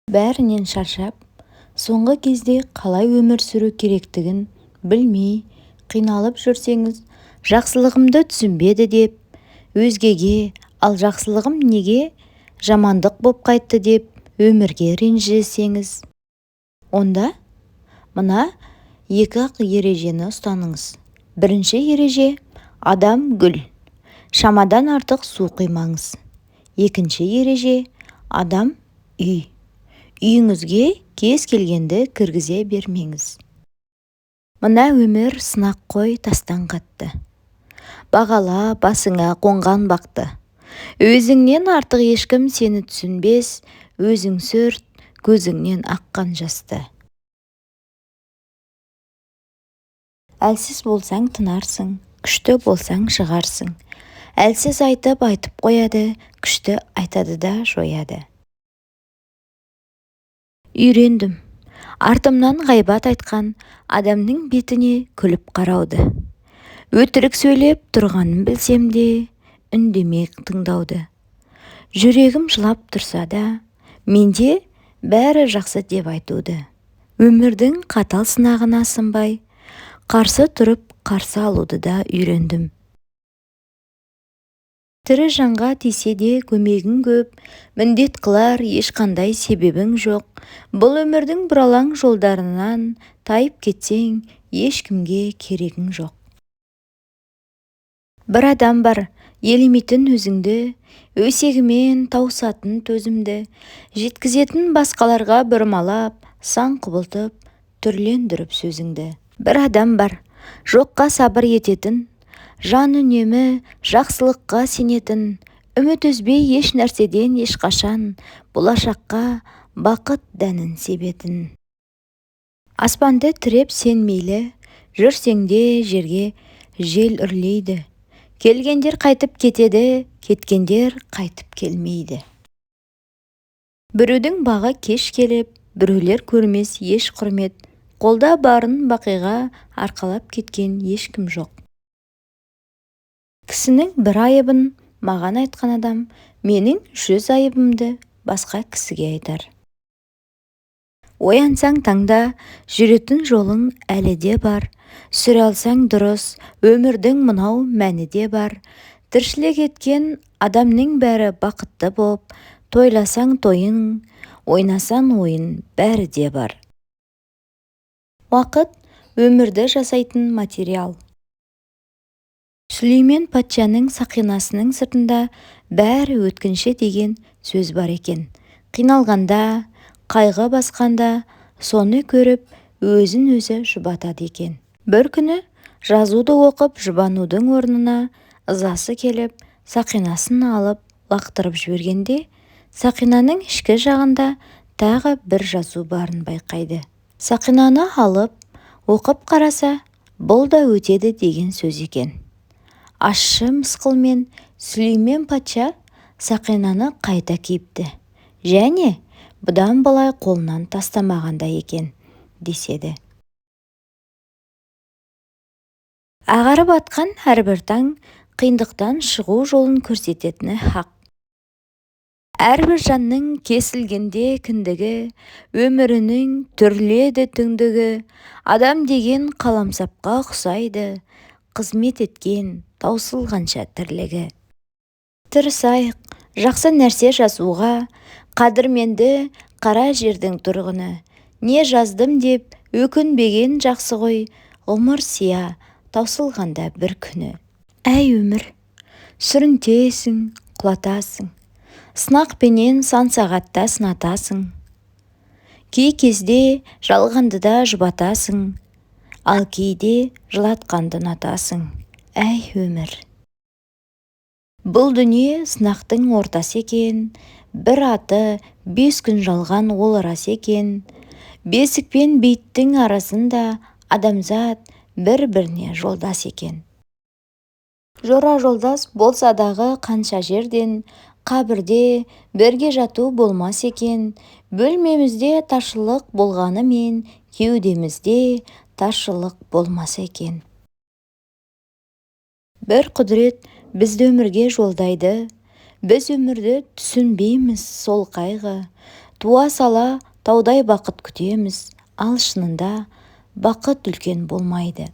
Бәрінен шаршап, соңғы кезде қалай өмір сүру керектігін білмей қиналып жүрсеңіз, жақсылығымды түсінбеді деп, өзгеге, ал жақсылығым неге жамандық боп қайтты деп өмірге ренжісеңіз, онда мына екі-ақ ережені ұстаныңыз. Бірінші ереже: адам гүл, шамадан артық су құймаңыз. Екінші ереже: адам үй, үйіңізге кез келгенді кіргізе бермеңіз. Мына өмір сынақ қой тастан қатты. Бағала басыңа қонған бақты. Өзіңнен артық ешкім сені түсінбес, өзің сүрт көзіңнен аққан жасты. Әлсіз болсаң тынарсың, күшті болсаң шығарсың. Әлсіз айтып айтып қояды, күшті айтады да жояды. Үйрендім артымнан ғайбат айтқан адамның бетіне күліп қарауды. Өтірік сөйлеп тұрғанын білсем де, үндемей тыңдауды. Жүрегім жылап тұрса да, менде бәрі жақсы деп айтуды. Өмірдің қатал сынағына сынбай, қарсы тұрып қарсы алуды да үйрендім. Тірі жанға тисе де көмегің көп, міндет қылар ешқандай себебің жоқ. Бұл өмірдің бұралаң жолдарынан тайып кетсең, ешкімге керегің жоқ. Бір адам бар, елемейтін өзіңді, өсегімен тауысатын төзімді, жеткізетін басқаларға бұрмалап, сан құбылтып, түрлендіріп сөзіңді. Бір адам бар, жоққа сабыр ететін, жан үнемі жақсылыққа сенетін, үміт үзбей еш нәрседен ешқашан, болашаққа бақыт дәнін себетін. Аспанды тіреп сен мейлі, жүрсең де жерге жел үрлейді. Келгендер қайтып кетеді, кеткендер қайтып келмейді. Біреудің бағы кеш келіп, біреулер көрмес еш құрмет, қолда барын бақиға арқалап кеткен ешкім жоқ. Кісінің бір айыбын маған айтқан адам, менің 100 айыбымды басқа кісіге айтар. Оянсаң таңда, жүретін жолың әлі де бар, сүре алсаң дұрыс, өмірдің мынау мәні де бар. Тіршілік еткен адамның бәрі бақытты боп, тойласаң тойын, ойнасаң ойын бәрі де бар. Уақыт өмірді жасайтын материал. Сүлеймен патшаның сақинасының сыртында бәрі өткінші деген сөз бар екен. Қиналғанда, қайғы басқанда соны көріп, өзін-өзі жұбатады екен. Бір күні жазуды оқып жұбанудың орнына ызасы келіп, сақинасын алып лақтырып жібергенде, сақинаның ішкі жағында тағы бір жазу барын байқайды. Сақинаны алып, оқып қараса, бұл да өтеді деген сөз екен. Ащы мысқылмен Сүлеймен патша сақинаны қайта киіпті және бұдан былай қолынан тастамаған да екен деседі. Ағарып атқан әрбір таң қиындықтан шығу жолын көрсететіні хақ. Әрбір жанның кесілгенде кіндігі, өмірінің түріледі түңдігі. Адам деген қаламсапқа ұқсайды, қызмет еткен таусылғанша тірлігі. Тырысайық жақсы нәрсе жазуға, қадірменді қара жердің тұрғыны. Не жаздым деп өкінбеген жақсы ғой, ғұмыр сия таусылғанда бір күні. Әй өмір, сүрінтесің, құлатасың, сынақпенен сан сағатта сынатасың. Кей кезде жалғанды да жұбатасың, ал кейде жылатқанды ұнатасың. Әй өмір. Бұл дүние сынақтың ортасы екен, бір аты 5 күн жалған ол рас екен. Бесік пен бейіттің арасында адамзат бір-біріне жолдас екен. Жора жолдас болса дағы қанша жерден, қабірде бірге жату болмас екен. Бөлмемізде таршылық болғанымен, кеудемізде таршылық болмаса екен. Бір құдірет бізді өмірге жолдайды, біз өмірді түсінбейміз сол қайғы. Туа сала таудай бақыт күтеміз, ал шынында бақыт үлкен болмайды.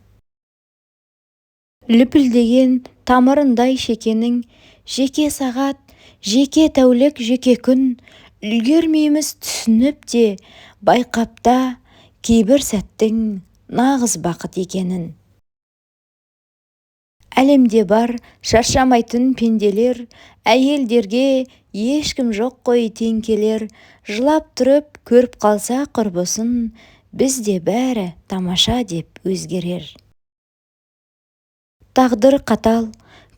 Лүпілдеген тамырындай шекенің, жеке сағат, жеке тәулік, жеке күн, үлгермейміз түсініп те, байқап та, кейбір сәттің нағыз бақыт екенін. Әлемде бар шаршамайтын пенделер, әйелдерге ешкім жоқ қой тең келер, жылап тұрып көріп қалса құрбысын, бізде бәрі тамаша деп өзгерер. Тағдыр қатал,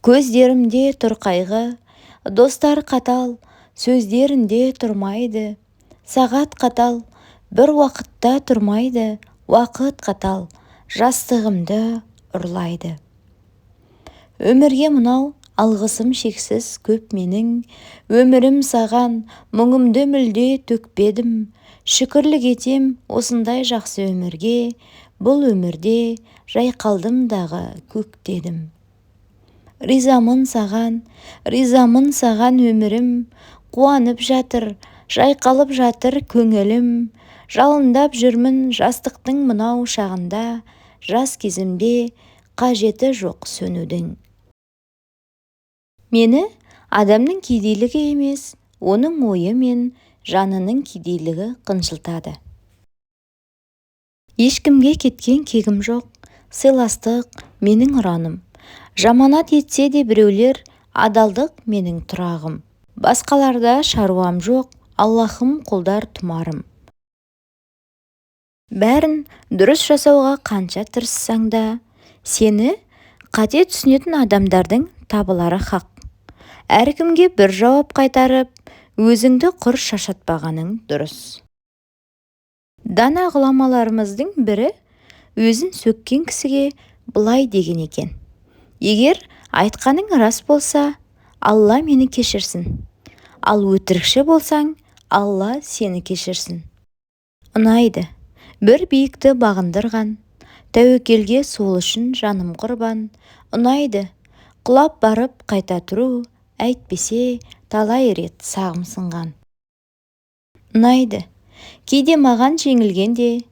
көздерімде тұр қайғы, достар қатал, сөздерінде тұрмайды, сағат қатал, бір уақытта тұрмайды, уақыт қатал, жастығымды ұрлайды. Өмірге мынау алғысым шексіз көп менің, өмірім саған, мұңымды мүлде төкпедім, шүкірлік етем осындай жақсы өмірге, бұл өмірде жайқалдым дағы көктедім. Ризамын саған, ризамын саған өмірім, қуанып жатыр, жайқалып жатыр көңілім, жалындап жүрмін жастықтың мынау шағында, жас кезімде қажеті жоқ сөнудің. Мені адамның кедейлігі емес, оның ойы мен жанының кедейлігі қынжылтады. Ешкімге кеткен кегім жоқ, сыйластық менің ұраным. Жаманат етсе де біреулер, адалдық менің тұрағым. Басқаларда шаруам жоқ, Аллахым қолдар тұмарым. Бәрін дұрыс жасауға қанша тырыссаң да, сені қате түсінетін адамдардың табылары хақ. Әркімге бір жауап қайтарып, өзіңді құр шаршатпағаның дұрыс. Дана ғұламаларымыздың бірі өзін сөккен кісіге былай деген екен: егер айтқаның рас болса, Алла мені кешірсін, ал өтірікші болсаң, Алла сені кешірсін. Ұнайды бір биікті бағындырған, тәуекелге сол үшін жаным құрбан. Ұнайды құлап барып қайта тұру, әйтпесе талай рет сағым сынған. Ұнайды кейде маған жеңілгенде,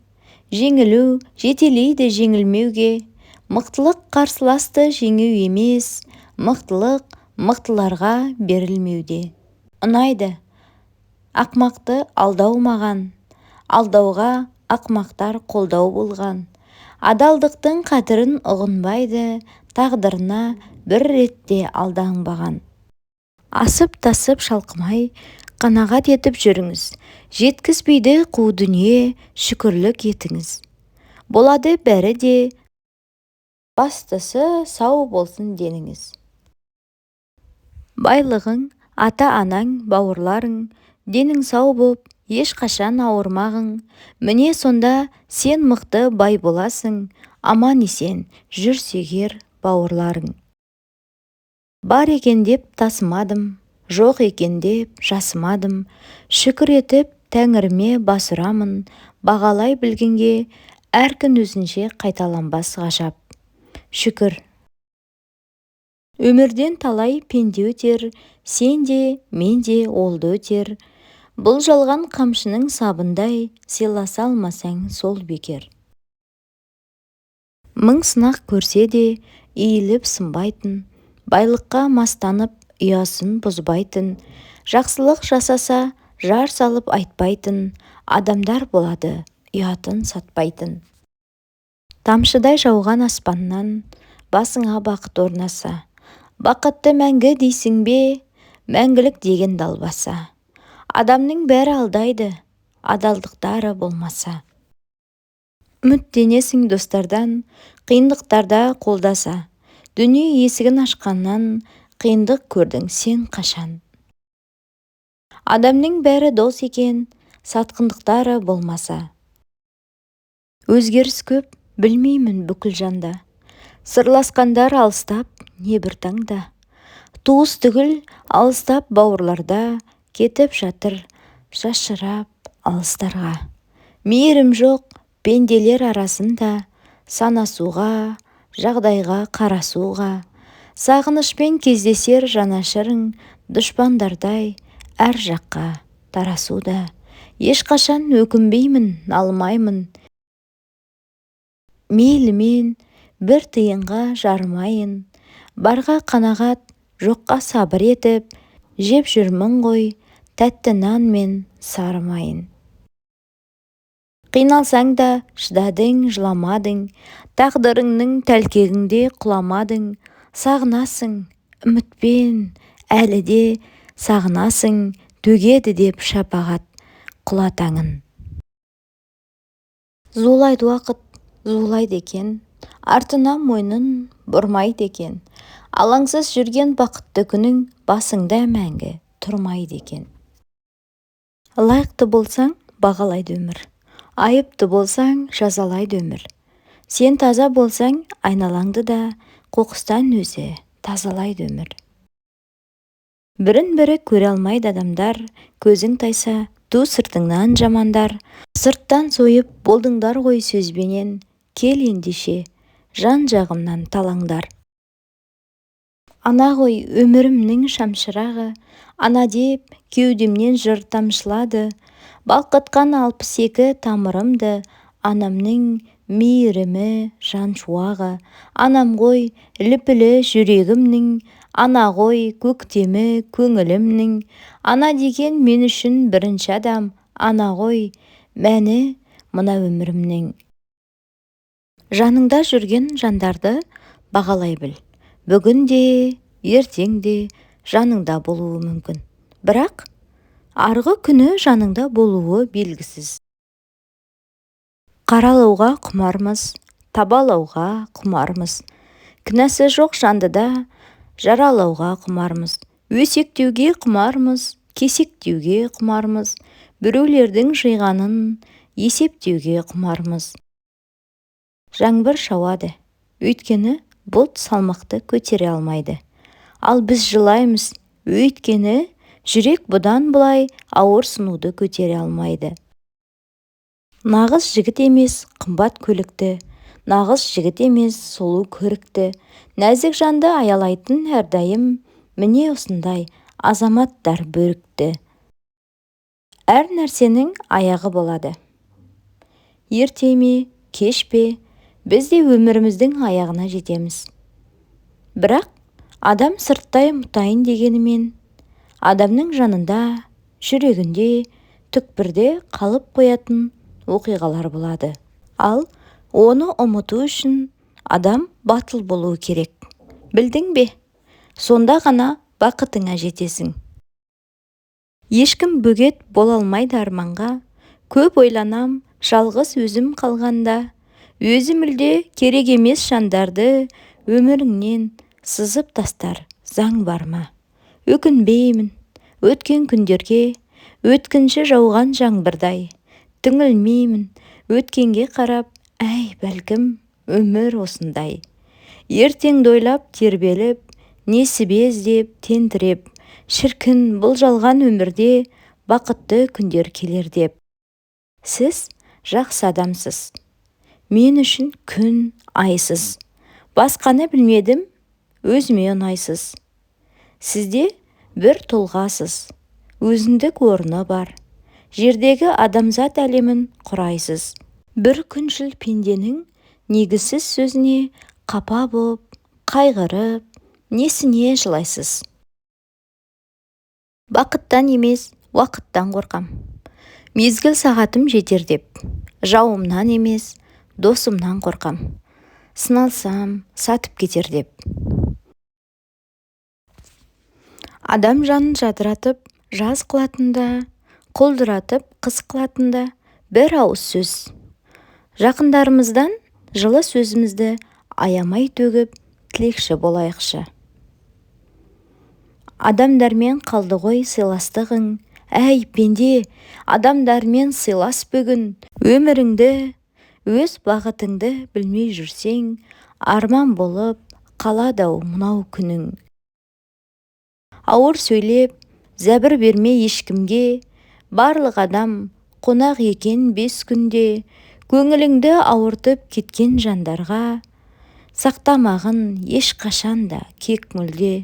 жеңілу жетелейді жеңілмеуге. Мықтылық қарсыласты жеңу емес, мықтылық мықтыларға берілмеуде. Ұнайды ақмақты алдау маған, алдауға ақмақтар қолдау болған. Адалдықтың қадірін ұғынбайды, тағдырына бір ретте алданбаған. Асып-тасып шалқымай, қанағат етіп жүріңіз, жеткізбейді қу дүние, шүкірлік етіңіз. Болады бәрі де, бастысы сау болсын деніңіз. Байлығың, ата-анаң, бауырларың, денің сау боп, ешқашан ауырмағың. Міне сонда сен мықты бай боласың, аман-есен жүрсе егер бауырларың. Бар екен деп тасымадым, жоқ екен деп жасымадым, шүкір етіп тәңіріме бас ұрамын, бағалай білгенге әр күн өзінше қайталанбас ғажап. Шүкір. Өмірден талай пенде өтер, сен де, мен де ол да өтер. Бұл жалған қамшының сабындай, сыйласа алмасаң сол бекер. Мың сынақ көрсе де, иіліп сынбайтын, байлыққа мастанып, ұясын бұзбайтын, жақсылық жасаса, жар салып айтпайтын, адамдар болады, ұятын сатпайтын. Тамшыдай жауған аспаннан, басыңа бақыт орнаса, бақытты мәңгі дейсің бе, мәңгілік деген далбаса. Адамның бәрі алдайды, адалдықтары болмаса. Үміттенесің достардан, қиындықтарда қолдаса, дүние есігін ашқаннан қиындық көрдің сен қашан. Адамның бәрі дос екен, сатқындықтары болмаса. Өзгеріс көп, білмеймін бүкіл жанда. Сырласқандар алыстап не бір таңда. Туыс түгіл алыстап бауырларда, кетіп жатыр шашырап алыстарға. Мейірім жоқ пенделер арасында, санасуға, жағдайға қарасуға. Сағынышпен кездесер жанашырың, дұшпандардай әр жаққа тарасуда. Ешқашан өкінбеймін, налымаймын. Мейлі мен бір тиынға жарымайын. Барға қанағат, жоққа сабыр етіп, жеп жүрмін ғой тәтті нан мен сары майын. Қиналсаң да шыдадың, жыламадың, тағдырыңның тәлкегінде құламадың. Сағынасың үмітпен, әлі де сағынасың, төгеді деп шапағат құла таңын. Зулайды уақыт, зулайды екен, артына мойнын бұрмайды екен. Алаңсыз жүрген бақытты күнің басыңда мәңгі тұрмайды екен. Лайықты болсаң, бағалайды өмір. Айыпты болсаң, жазалайды өмір. Сен таза болсаң, айналаңды да қоқыстан өзі тазалайды өмір. Бірін-бірі көре алмайды адамдар, көзің тайса, ту сыртыңнан жамандар. Сырттан сойып болдыңдар ғой сөзбенен, кел ендеше, жан-жағымнан талаңдар. Ана ғой өмірімнің шамшырағы, ана деп кеудемнен жыр тамшылады. Балқытқан 62 тамырымды, анамның мейірімі жан шуағы. Анам ғой лүпілі жүрегімнің, ана ғой көктемі көңілімнің. Ана деген мен үшін бірінші адам, ана ғой мәні мына өмірімнің. Жаныңда жүрген жандарды бағалай біл. Бүгін де, ертең де жаныңда болуы мүмкін. Бірақ арғы күні жаныңда болуы белгісіз. Қаралауға құмармыз, табалауға құмармыз. Кінәсі жоқ жанды да жаралауға құмармыз. Өсектеуге құмармыз, кесектеуге құмармыз. Біреулердің жиғанын есептеуге құмармыз. Жаңбыр жауады, өйткені бұлт салмақты көтере алмайды. Ал біз жылаймыз, өйткені жүрек бұдан бұлай ауыр сынуды көтере алмайды. Нағыз жігіт емес қымбат көлікті, нағыз жігіт емес сұлу көрікті, нәзік жанды аялайтын әрдайым міне осындай азаматтар бөрікті. Әр нәрсенің аяғы болады. Ерте ме, кеш пе, біз де өміріміздің аяғына жетеміз. Бірақ адам сырттай ұмытайын дегенімен, адамның жанында, жүрегінде, түкпірде қалып қоятын оқиғалар болады. Ал оны ұмыту үшін адам батыл болуы керек. Білдің бе? Сонда ғана бақытыңа жетесің. Ешкім бөгет бола алмайды арманға. Көп ойланам, жалғыз өзім қалғанда. Өзі мүлде керек емес жандарды өміріңнен сызып тастар заң бар ма? Өкінбеймін өткен күндерге, өткінші жауған жаңбырдай. Түңілмеймін өткенге қарап, әй, бәлкім өмір осындай. Ертеңді ойлап тербеліп, несібе іздеп тентіреп, шіркін бұл жалған өмірде бақытты күндер келер деп. Сіз жақсы адамсыз. Мен үшін күн айсыз. Басқаны білмедім, өзіме ұнайсыз. Сізде бір тұлғасыз, өзіндік орны бар. Жердегі адамзат әлемін құрайсыз. Бір күншіл пенденің негізсіз сөзіне қапа боп, қайғырып, несіне жылайсыз? Бақыттан емес, уақыттан қорқам. Мезгіл сағатым жетер деп. Жауымнан емес, досымнан қорқам. Сыналсам, сатып кетер деп. Адам жанын жадыратып, жаз қылатында, құлдыратып, қыс қылатында бір ауыз сөз. Жақындарымыздан жылы сөзімізді аямай төгіп, тілекші болайықшы. Адамдармен қалды ғой сыйластығың. Әй, пенде, адамдармен сыйлас бүгін. Өміріңді, өз бағытыңды білмей жүрсең, арман болып қалады-ау мынау күнің. Ауыр сөйлеп, зәбір берме ешкімге, барлық адам қонақ екен 5 күнде, көңіліңді ауыртып кеткен жандарға, сақтамағын ешқашан да кек мүлде.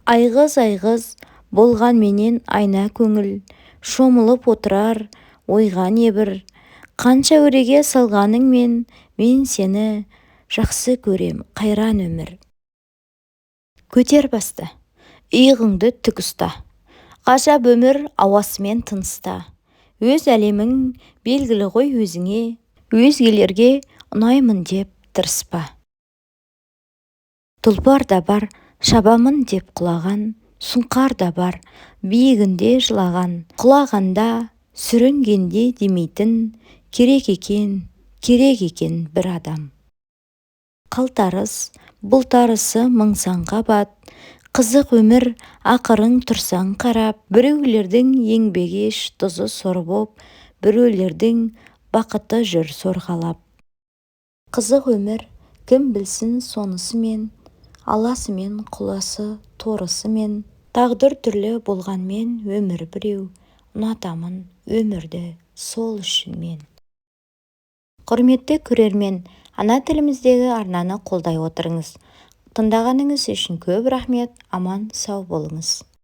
Айғыз-айғыз болғанменен айна көңіл, Шомылып отырар ойға небір. Қанша әуреге салғаныңмен, мен сені жақсы көрем, қайран өмір. Көтер басты, иығыңды тік ұста. Ғажап өмір ауасымен тыныста. Өз әлемің белгілі ғой өзіңе, өзгелерге ұнаймын деп тырыспа. Тұлпар да бар шабамын деп құлаған, сұңқар да бар биігінде жылаған. Құлағанда, сүрінгенде демейтін керек екен, керек екен бір адам. Қалтарыс, бұлтарысы мың сан қабат, қызық өмір ақырын тұрсаң қарап. Біреулердің еңбегі еш, тұзы сор боп, біреулердің бақыты жүр сорғалап. Қызық өмір, кім білсін сонысымен, аласымен құласы торысымен. Тағдыр түрлі болғанмен өмір біреу, ұнатамын өмірді сол үшін мен. Құрметті көрермен, ана тіліміздегі арнаны қолдай отырыңыз. Тыңдағаныңыз үшін көп рахмет. Аман сау болыңыз.